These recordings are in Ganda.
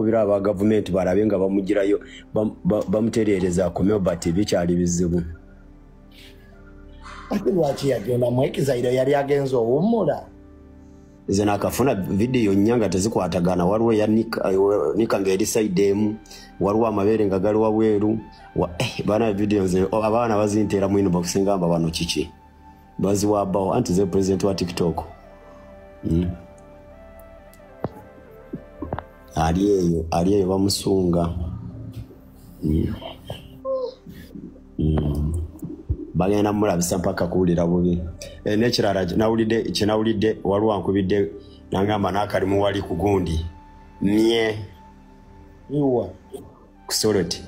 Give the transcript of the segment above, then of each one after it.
bakubira aba gavumenti balabe nga bamugirayo bamutereereza akomewo, but bikyali bizibu. Ate lwaki yagenda mu exile? Yali agenze owummula. Nze nakafuna vidiyo nnya nga tezikwatagana. Waliwo eya Nika nga eri side emu, waliwo amabeere nga gali wabweru. Baana vidiyo nze abaana bazinteera mu inbox ngamba bano kiki baziwabawo, anti ze president wa TikTok. Ali eyo bamusunga. Bagenda mulabisa mpaka kuwulira bubi. N'ekirala kinawulidde waliwo ankubidde nangamba n'akalimu wali ku gundi mye iwa ku soloti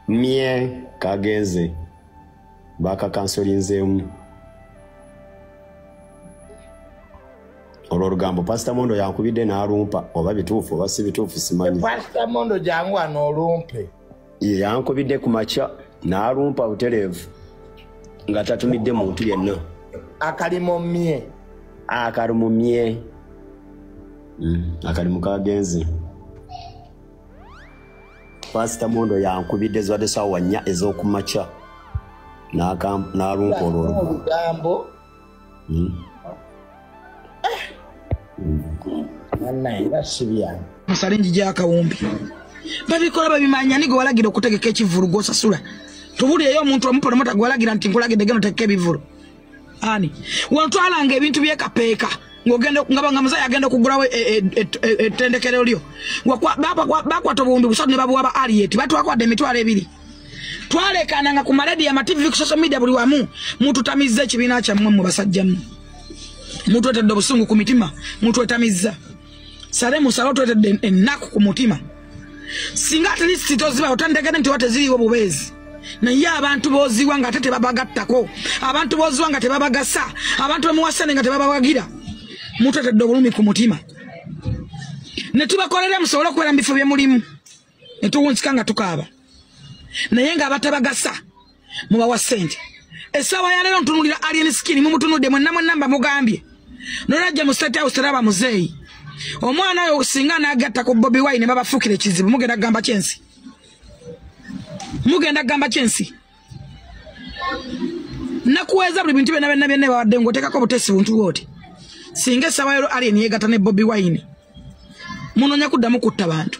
mye kagenze bakakansolinzeemu olwo olugambo. Pasita Mondo yankubidde n'alumpa, oba bituufu oba si bituufu simanyi. Pasita Mondo jangu wano olumpe. Yankubidde ku makya n'alumpa butereevu nga tatumidde muntu yenna. Akalimu mye. Akalimu mye. Akalimu kagenze. Pasita Mondo yankubidde zibadde ssaawa 4 ez'okumakya n'alumpa olwo olugambo. Musale njija akawumbi. Babikola babimanya nigo walagira okutegeka ekivulu gw'osasula. Tubulireyo omuntu omupromota gw'alagira nti nkulagidde geno tegeka ebivulu. Ani wantwalanga ebintu byekapeeka ng'ogenda ngabanga muzayi agenda okugulawo ettendekero lyo. Bakwata obuwumbi 3 ne babuwa ba Ariet, batwakwadde emitwalo 2. Twalekananga ku maledi ama TV ku social media buli wamu, mututamizza ekibiina kyammwe mu basajja mmwe. Mutwetedde obusungu ku mitima, mutwetamizza. Sale musalo twetedde ennaku ku mutima. Singa at least toziba otandekede nti wateziriwo bubeezi. Naye abantu boziwa nga ate tebabagattako, abantu boziwa nga tebabagasa, abantu bamuwasane nga tebabawagira. Mutwetedde obulumi ku mutima. Ne tubakolera musobole okubeera mu bifo bye mulimu. Ne tuwunzika nga tukaaba. Naye nga abatabagasa mubawa ssente. Essaawa ya leero ntunuulira Alien Skin, mumutunudde mwenna mwenna mbamugambye. Nolajja mu State House teraba muzeeyi. Omwana oyo singa n'agatta ku Bobi Wine babafuukira ekizibu, mugenda kugamba kyensi. Mugenda kugamba kyensi. Nakuweeza buli bintu byonna byonna byonna bawadde ng'oteekako obuteesi buntu bw'oti. Singa essaawa leero Alien yeegatta ne Bobi Wine, munoonya kuddamu kutta bantu.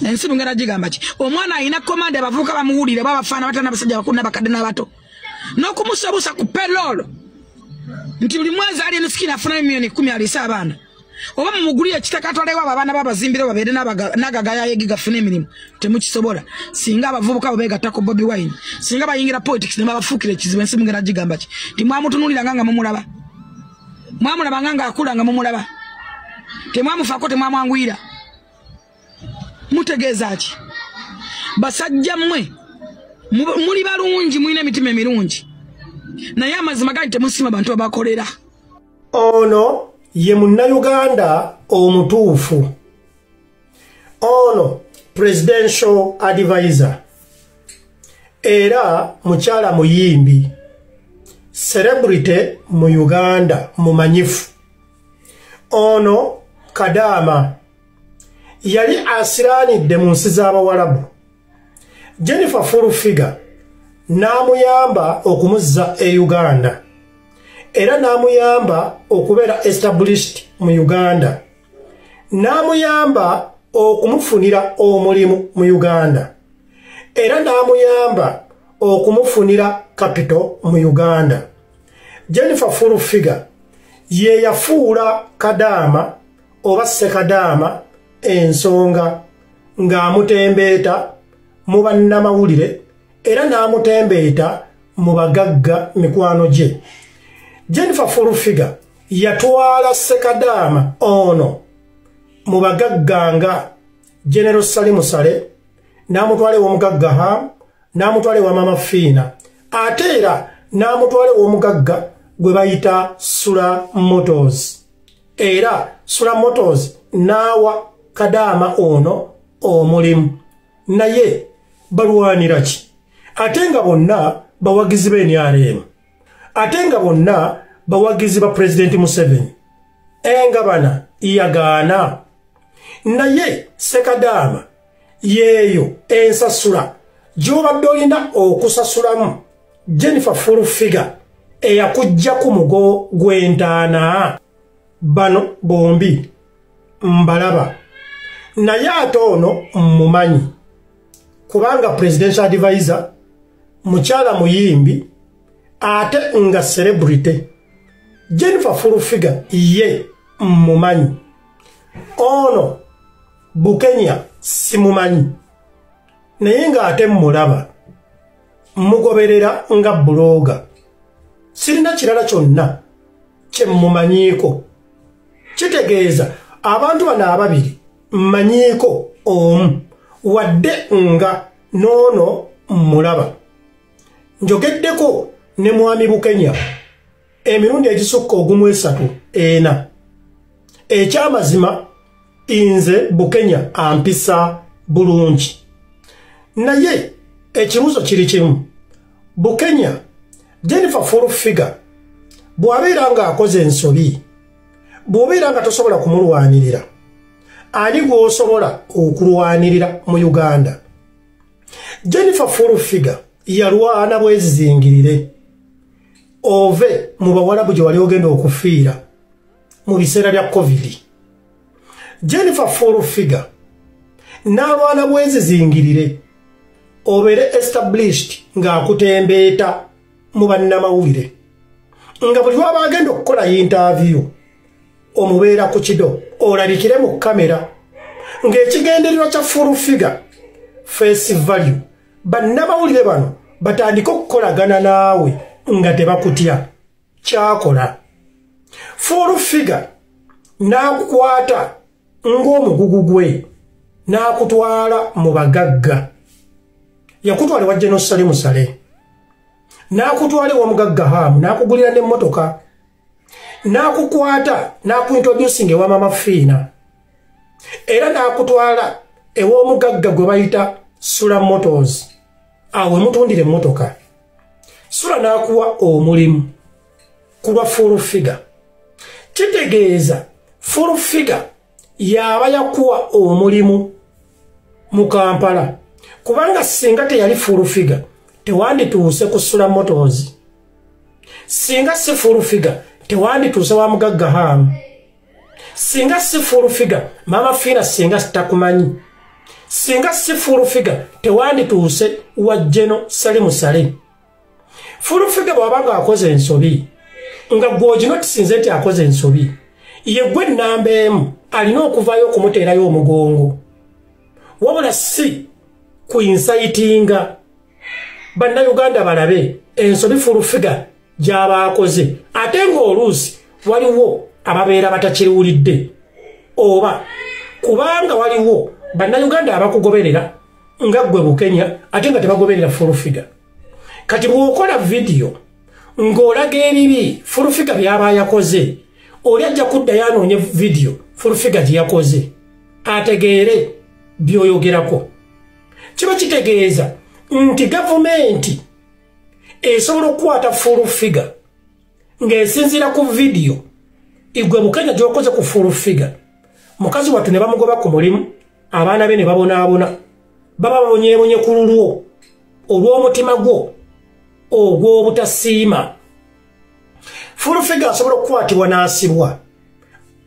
Ensi mugenda gigamba ki? Omwana alina komanda abavubuka bamuwulire, babafaana batana abasajja abakulu n'abakadde n'abato. N'okumusabusa ku payroll nti buli mwezi Alien Skin afuna miliyoni 10 aliisa abaana. Oba mumugulire ekitaka atwalewo abo abaana babazimbire babeere n'agagaya yegi gafune emirimu. Temukisobola. Singa abavubuka abo beegatta ku Bobi Wine, singa bayingira politics ne babafuukira ekizibu, ensi mugenda gigamba ki? Nti mwamutunuuliranga nga mumulaba. Mwamulabanga ng'akula nga mumulaba. Temwamufaako, temwamwanguyira. Mutegeeza ki? Basajja mmwe muli balungi, mulina emitima emirungi, naye amazima gali temusiima bantu abakolera. Ono ye munnayuganda omutuufu. Ono presidential advisor, era mukyala muyimbi, celebrity mu Uganda mumanyifu. Ono Kadaama yali asiraanidde mu nsi z'Abawalabu. Jennifer Full Figure n'amuyamba okumuzza e Uganda, era n'amuyamba okubeera established mu Uganda, n'amuyamba okumufunira omulimu mu Uganda, era n'amuyamba okumufunira capital mu Uganda. Jennifer Full Figure ye yafuula Kadaama oba Ssekadaama ensonga ng'amutembeeta mu bannamawulire, era n'amutembeeta mu bagagga mikwano gye. Jennifer Full Figure yatwala Ssekadaama ono mu bagagga nga General Salim Saleh, n'amutwala ew'omugagga Ham, n'amutwala ewa Mama Fiina, ate era n'amutwala ew'omugagga gwe bayita Sula Motors. Era Sula Motors n'awa Kadaama ono omulimu. Naye balwanira ki? Ate nga bonna bawagizi ba NRM, ate nga bonna bawagizi ba Pulezidenti Museveni. Engabana yagaana. Naye Sekadaama yeeyo ensasula gy'obadde olina okusasulamu Jennifer Full Figure eyakujja ku mugo gw'entaana. Bano bombi mbalaba, naye ate ono mmumanyi kubanga presidential advisor, mukyala muyimbi ate nga celebrity. Jennifer Full Figure ye mmumanyi, ono Bukenya simumanyi, naye ng'ate mmulaba, mmugoberera nga blogger. Sirina kirala kyonna kye mmumanyiiko. Kitegeeza abantu bano ababiri mmanyiiko omu, wadde nga n'ono mmulaba. Njogeddeko ne mwami Bukenya emirundi egisukka ogumu 3 4. Ekyamazima nze Bukenya ampisa bulungi, naye ekibuuzo kiri kimu. Bukenya, Jennifer Full Figure bw'abeera ng'akoze ensobi, bw'obeera nga tosobola kumulwanirira, ani gw'osobola okulwanirira mu Uganda? Jennifer Full Figure yalwana bwezizingirire ove mu bawalabu gye wali ogenda okufiira mu biseera bya COVID. Jennifer Full Figure n'alwana bwezizingirire obeere established ng'akutembeeta mu bannamawulire, nga buli lw'aba agenda okukola interview omubeera ku kido olabikire mu kamera, ng'ekigendererwa kya Full Figure face value, bannamawulire bano batandike okukolagana naawe nga tebakutya. Kyakola Full Figure n'akukwata ng'omugugu gwe n'akutwala mu bagagga. Yakutwala wa General Salim Saleh, n'akutwala ew'omugagga Hamu, n'akugulira n'emmotoka, n'akukwata n'akuintroducing ewa Mama Fiina, era n'akutwala ew'omugagga gwe bayita Sula Motors, awe mutundira emmotoka. Sula n'akuwa omulimu ku lwa Full Figure. Kitegeeza Full Figure yaba yakuwa omulimu mu Kampala, kubanga singa teyali Full Figure tewandituuse ku Sula Motors, singa si Full Figure tewandituuse wa mugagga Hamu, singa si Full Figure Mama Fiina singa sitakumanyi, singa si Full Figure tewandituuse wa General Salim Saleh. Full Figure bw'aba akoze ensobi nga gw'oginotisinze nti akoze ensobi, ye gwe nnamba emu alina okuvaayo okumuteerayo omugongo, wabula si ku incitinga bannayuganda balabe ensobi Full Figure gy'aba akoze, ate ng'oluusi waliwo ababeera batakiriwulidde, oba kubanga waliwo bannayuganda abakugoberera nga ggwe Bukenya ate nga tebagoberera Full Figure. Kati bw'okola vidiyo ng'olaga ebibi Full Figure by'aba yakoze, oli ajja kuddayo anoonye vidiyo Full Figure gye yakoze ategeere by'oyogerako. Kiba kitegeeza nti gavumenti esobola okukwata Full Figure ng'esinziira ku vidiyo igwe Bukenya gy'okoze ku Full Figure. Mukazi wattu ne bamugoba ku mulimu, abaana be ne babonaabona, baba babonyeebonye ku lulwo olw'omutima gwo ogw'obutasiima. Full Figure asobola okukwatibwa n'asibwa,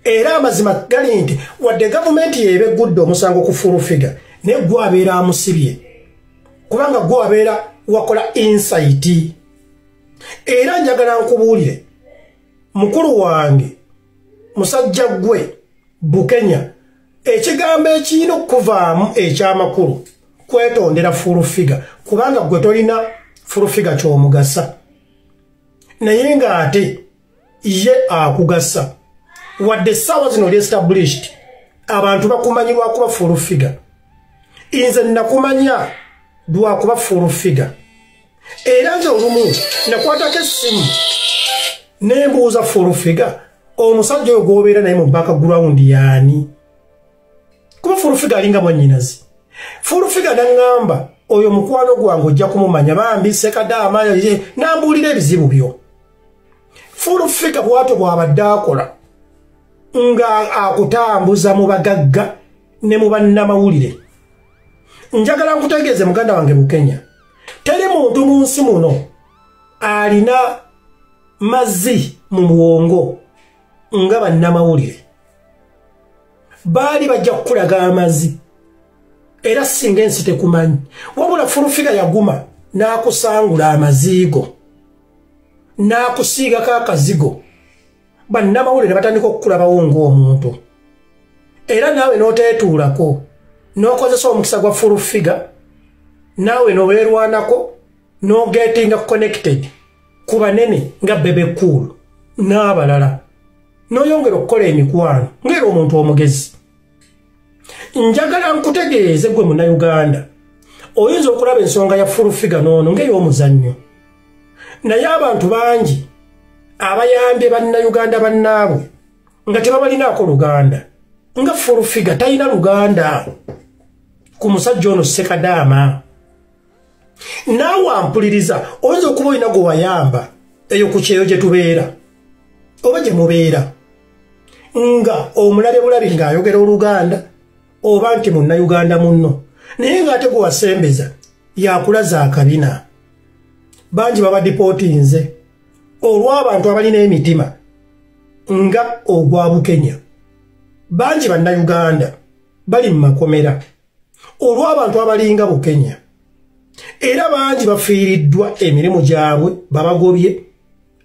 era amazima gali nti wadde gavumenti yeeba eggudde omusango ku Full Figure, naye gwe abeera amusibye, kubanga gwe abeera wakola insight. Era njagala nkubuulire mukulu wange, musajja gwe Bukenya, ekigambo ekirina okuvaamu ekyamakulu kwetondera Full Figure, kubanga gwe tolina Full Figure ky'omugasa, naye ng'ate ye akugasa. Wadde essaawa zino oli established, abantu bakumanyi lwakuba Full Figure. Nze nakumanya lwakuba Full Figure, era nze olumu nakwatako essimu ne mbuuza Full Figure, omusajja oyo gw'obeera naye mu background yaani? Kuba Full Figure alinga mwannyinazi. Full Figure n'aŋŋamba oyo mukwano gwange ojja kumumanya, bambi Sekadaama, n'ambuulira ebizibu byo. Full Figure bw'atyo bw'abadde akola nga akutambuza mu bagagga ne mu bannamawulire. Njagala nkutegeeze muganda wange Bukenya, teri muntu mu nsi muno alina mazzi mu muwongo nga bannamawulire. Baali bajja kukulaga amazzi era singa ensi tekumanyi. Wabula Full Figure yaguma n'akusangula amazigo, n'akusiigako akazigo, bannamawulire batandika okukulabawo ng'omuntu. Era naawe n'oteetuulako n'okozesa omukisa gwa Full Figure, naawe n'oweerwanako n'ogetinga connected ku banene nga Bebe Cool n'abalala, n'oyongera okukola emikwano ng'era omuntu omugezi. Njagala nkutegeeze gwe Munnayuganda, oyinza okulaba ensonga ya Full Figure n'ono ng'ey'omuzannyo, naye abantu bangi abayambye bannayuganda bannaabwe nga tebabalinaako luganda, nga Full Figure talina luganda ku musajja ono Ssekadaama. Naawe ampuliriza, oyinza okuba olina gwe wayamba eyo ku kyeyo gye tubeera oba gye mubeera, nga omulabye bulabi ng'ayogera Oluganda oba nti Munnayuganda munno, naye ng'ate gwe wasembeza yakulaza akabina. Bangi babadipootinze olw'abantu abalina emitima nga ogwa Bukenya. Bangi bannayuganda bali mu makomera olw'abantu abalinga Bukenya, era bangi bafiiriddwa emirimu gyabwe, babagobye,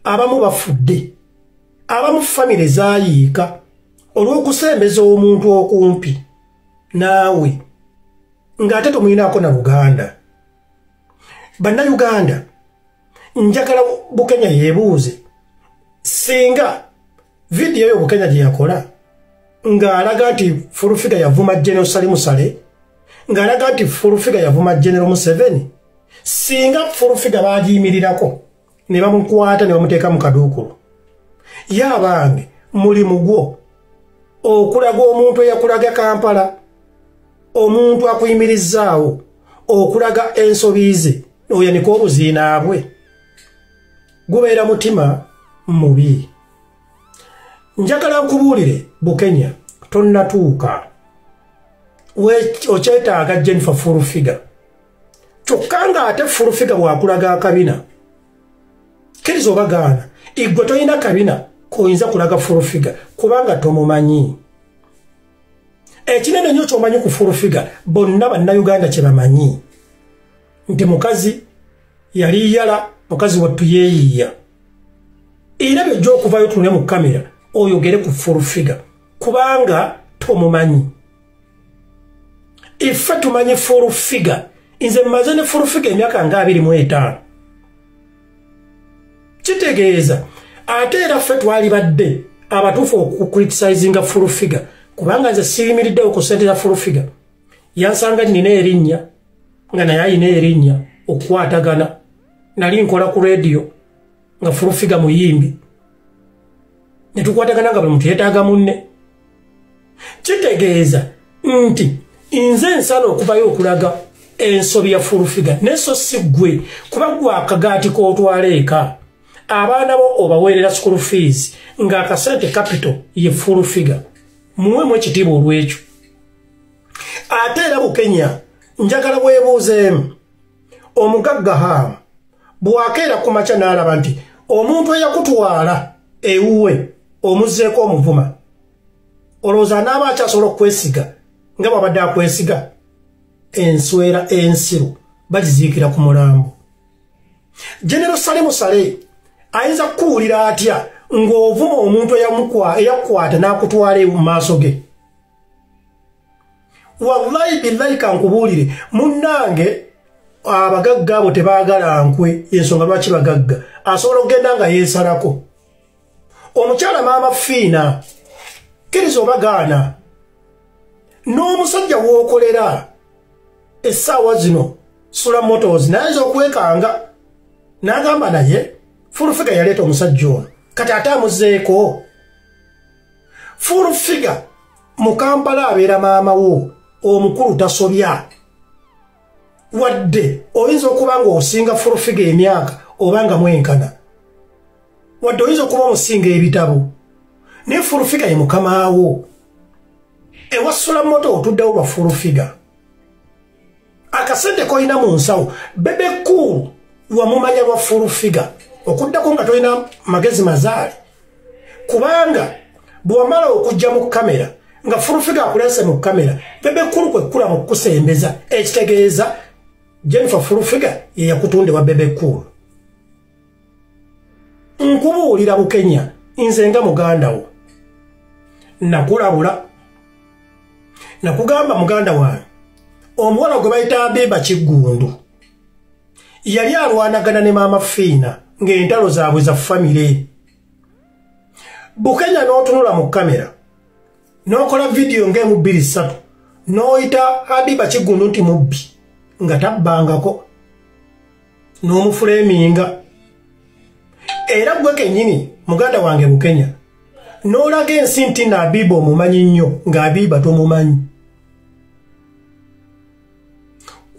abamu bafudde, abamu famire zaayiika olw'okusembeza omuntu okumpi naawe ng'ate tomuyinaako na luganda. Bannayuganda, njagala Bukenya yeebuuze singa vidiyo eyo Bukenya gye yakola ng'alaga nti Full Figure yavuma General Salim Saleh, ng'alaga nti Full Figure yavuma General Museveni, singa Full Figure baagiyimirirako ne bamukwata ne bamuteeka mu kaduukulu, ye abange mulimu gwo okulaga omuntu eyakulaga Kampala, omuntu akuyimirizzaawo okulaga ensobi ze oyanika obuziina bwe, gubeera mutima mubi. Njagala nkubuulire Bukenya, tonnatuuka, okyetaaga Jennifer Full Figure. Kyokka ng'ate Full Figure bw'akulaga akabina, kkiriza oba gaana, igwe tolina kabina k'oyinza kulaga Full Figure kubanga tomumanyi. Ekinene nnyo ky'omanyi ku Full Figure, bonna bannayuganda kye bamanyi nti mukazi yali yala, mukazi wattu yeeyiiya. Era byojja okuvayo tunule mu kamera oyogere ku Full Figure kubanga tomumanyi. Ife tumanyi Full Figure. Nze mmaze ne Full Figure emyaka nga 25. Kitegeeza ate era ffe twalibadde abatuufu okucriticizinga Full Figure, kubanga nze siyimiriddewo ku ssente za Full Figure. Yansanga nnina erinnya nga naye ayina erinnya okukwatagana. Nali nkola ku rediyo nga Full Figure muyimbi, ne tukwatagana nga buli muntu yeetaaga munne. Kitegeeza nti nze nsana okuvayo okulaga ensobi ya Full Figure, naye so si ggwe, kuba ggwe akagaati k'otwala eka, abaana bo obaweerera school fees ng'akasente capital ye Full Figure. Muweemu ekitiibwa olw'ekyo. Ate era Bukenya, njagala weebuuzeemu, omugagga Haamu bw'akeera ku makya n'alaba nti omuntu eyakutwala ewuwe omuzzeeko omuvuma, olowooza anaaba akyasobola okwesiga nga bw'abadde akwesiga? Enswera ensiru bagiziikira ku mulambo. General Salim Saleh ayinza kukuwulira atya ng'ovuma omuntu eyakukwata n'akutwala mu maaso ge? Wallahi billahi kankubuulire munnange, abagagga abo tebaagala nkwe, ensonga lwaki bagagga. Asobola okugenda nga yeesalako. Omukyala Maama Fiina, kkiriza oba gaana, n'omusajja w'okolera essaawa zino Sula Motors nayinza okwekanga n'agamba naye Full Figure yaleeta omusajja ono, kati ate amuzzeeko. Full Figure mu Kampala abeera maama wo omukulu, tasobya. Wadde oyinza okuba ng'osinga Full Figure emyaka oba nga mwenkana, wadde oyinza okuba omusinga ebitabo, Naye Full Figure ye mukamaawo. Ewa Sula Moto otuddewo lwa Full Figure. Akasente koyina mu nsawo Bebe Cool wamumanya lwa Full Figure. Okuddako nga tolina magezi mazaale. Kubanga bw'omala okujja mu kamera nga Full Figure akuleese mu kamera, Bebe Cool kwe kkula mu kukusembeza, ekitegeeza Jennifer Full Figure ye yakutundibwa Bebe Cool. Nkubuulira Bukenya, nze nga muganda wo nakulabula, nakugamba muganda wange, omuwala gwe bayita Abiba Kiggundu yali alwanagana ne Maama Fiina ng'entalo zaabwe za famire. Bukenya n'otunula mu kamera n'okola vidiyo ng'emu 2 3 n'oyita Abiba Kiggundu nti mubbi nga tabbangako, n'omufuleminga. Era gwe kennyini muganda wange Bukenya n'olaga ensi nti Abiba omumanyi nnyo nga Abiba tomumanyi.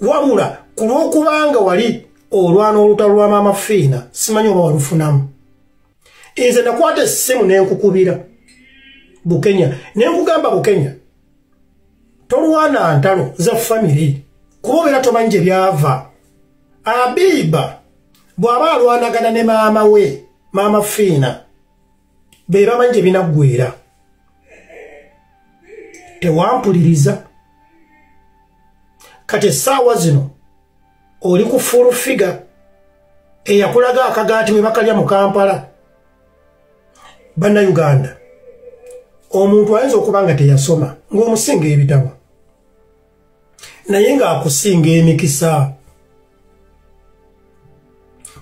Wabula ku lw'okubanga wali olwana olutalo lwa Maama Fiina, simanyi oba walufunamu. Nze nakwata essimu ne nkukubira Bukenya, ne nkugamba Bukenya tolwana ntalo za famire kuba obeera tomanyi gye byava. Abiba bw'aba alwanagana ne maama we Maama Fiina, be bamanyi gye binaggwera. Tewampuliriza. Kati essaawa zino oli ku Full Figure eyakulaga akagaati we bakalya mu Kampala. Bannayuganda, omuntu ayinza okuba nga teyasoma ng'omusinga ebitabo, naye ng'akusinga emikisa,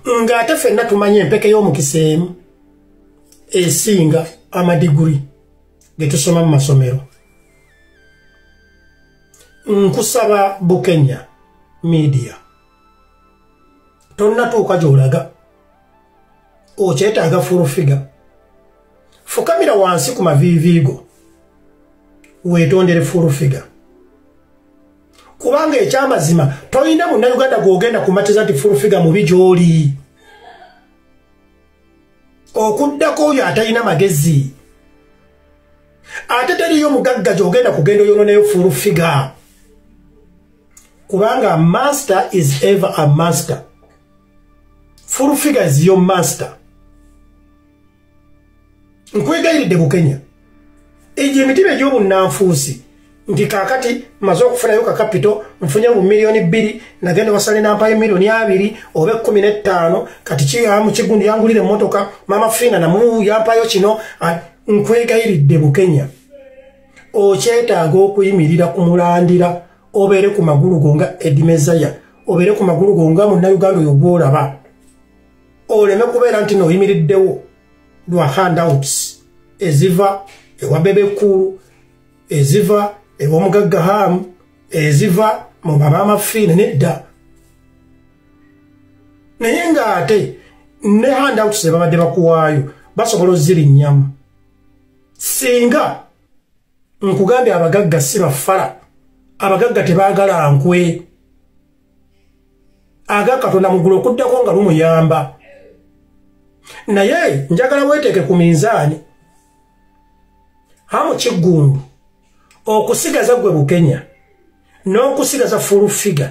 ng'ate ffenna tumanyi empeke y'omukisa emu esinga amadiguri ge tusoma mu masomero. Nkusaba Bukenya Media, tonnatuuka gy'olaga, okyetaaga Full Figure. Fukamira wansi ku maviiviigo weetondere Full Figure, kubanga ekyamazima tolina munnayuganda gw'ogenda kumatiza nti Full Figure mubi gy'oli, okuddako oyo atalina magezi. Ate teriyo mugagga gy'ogenda kugenda oyononeyo Full Figure, kubanga master is ever a master. Full Figure is your master. Nkwegayiridde Bukenya, egyo emitima egy'obunnanfuusi nti kaakati maze okufunayo kakapito, nfunye mu 2,000,000, nagenda wasale nampayo 2,000,000 oba 15, kati kiyamu Kiggundu yangulira emmotoka, Maama Fiina namu yampayo kino. Nkwegayiridde Bukenya, okyetaaga okuyimirira ku mulandira, obeere ku magulu go nga Eddie Mezaya, obeere ku magulu go nga munnayuganda oyo gw'olaba, oleme kubeera nti n'oyimiriddewo lwa handouts eziva ewa Bebe Cool, eziva ew'omugagga Hamu, eziva mu Maama Fiina. Nedda. Naye ng'ate ne handouts ze babadde bakuwaayo basobola ozirinnyamu. Singa nkugambye abagagga si bafala, abagagga tebaagala nkwe, aga Katonda muggulu okuddako nga lumuyamba. Naye njagala weeteeke ku minzaani. Hamu Kiggundu okusigaza gwe Bukenya n'okusigaza Full Figure,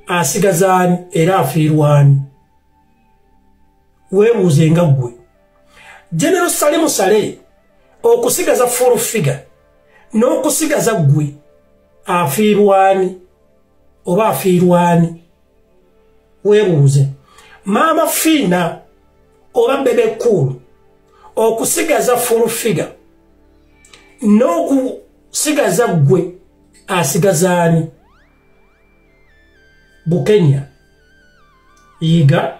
asigaza ani era afiirwa ani? Weebuuze nga ggwe. General Salim Saleh okusigaza Full Figure n'okusigaza ggwe, afiirwa ani oba afiirwa ani? Weebuuze. Maama Fiina oba Bebe Cool okusigaza Full Figure n'okusigaza ggwe, asigaza ani? Bukenya, yiga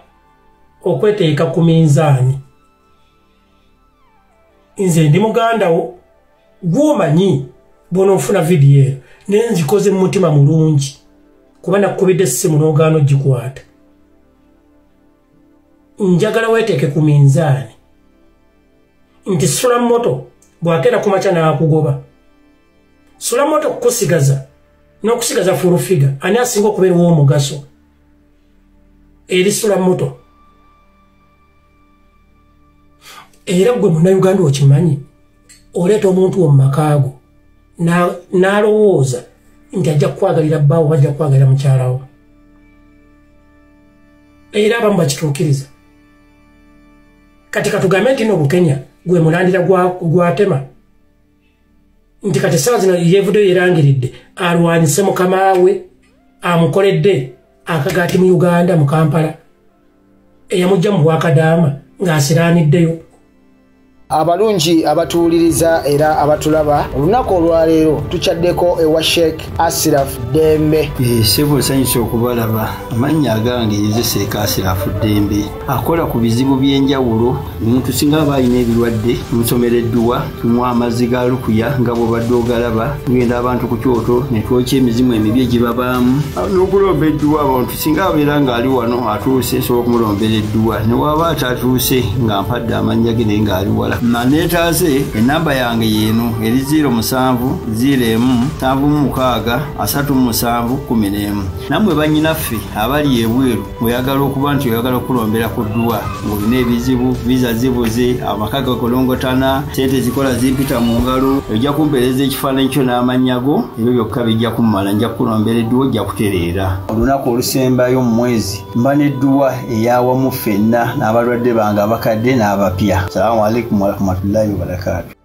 okweteeka ku minzaani. Nze ndi muganda wo gw'omanyi, bw'onoofuna vidiyo eno naye nzikoze mu mutima mulungi, kuba nakukubidde essimu n'ogaana ogikwata. Njagala weeteeke ku minzaani nti Sula Moto bw'akeera ku makya n'akugoba, Sula Moto kukusigaza n'okusigaza Full Figure, ani asinga okubeera ow'omugaso eri Sula Moto? Era gwe munnayuganda okimanyi Oleeta omuntu wo mu makaago n'alowooza nti ajja kukwagalira bbaawo oba ajja kukwagalira mukyalawo. Era abamu bakituukiriza. Kati katugambe nti no Bukenya gwe mulandira gwatema nti kati essaawa zino yevuddeyo yerangiridde alwanyise mukama we amukoledde akagaati mu Uganda, mu Kampala, eyamujja mu bwakadaama ng'asiraaniddeyo. Abalungi abatuwuliriza era abatulaba, olunaku olwaleero tukyaddeko ewa Sheikh Asiraf Dembe. Sebo, nsanyusa okubalaba. Amannya agange nze Sheikh Asirafu Ddembe, akola ku bizibu by'enjawulo. Omuntu singa aba alina ebirwadde, tumusomera edduwa, tumuwa amazzi ga lukuya nga bw'obadde ogalaba. Tugenda abantu ku kyoto ne twokya emizimu emibi egibabaamu n'okulomba edduwa. Abantu singa abeera ng'ali wano atuuse, nsobola okumulombera edduwa. Ne waba atatuuse nga mpadde amannya ge naye ng'ali wala naneetaase, enamba yange yeeno eri 07 01 76 37 11. Nammwe bannyinaffe abali ebweru, oyagala okuba nti oyagala okulombera ku dduwa ng'olina ebizibu, visa zibuze, amaka gakolongotana, sente zikola zimpita mu ngalo, ojja kumpeereza ekifaananyi kyo n'amannya go, ebyo byokka bijja kummala, nja kukulombera edduwa, ojja kutereera. Olunaku olusembayo mu mwezi mba n'edduwa eyawamu ffenna n'abalwadde bange abakadde n'abapya. Salaamu alaikum warahmatullahi wabarakaatu.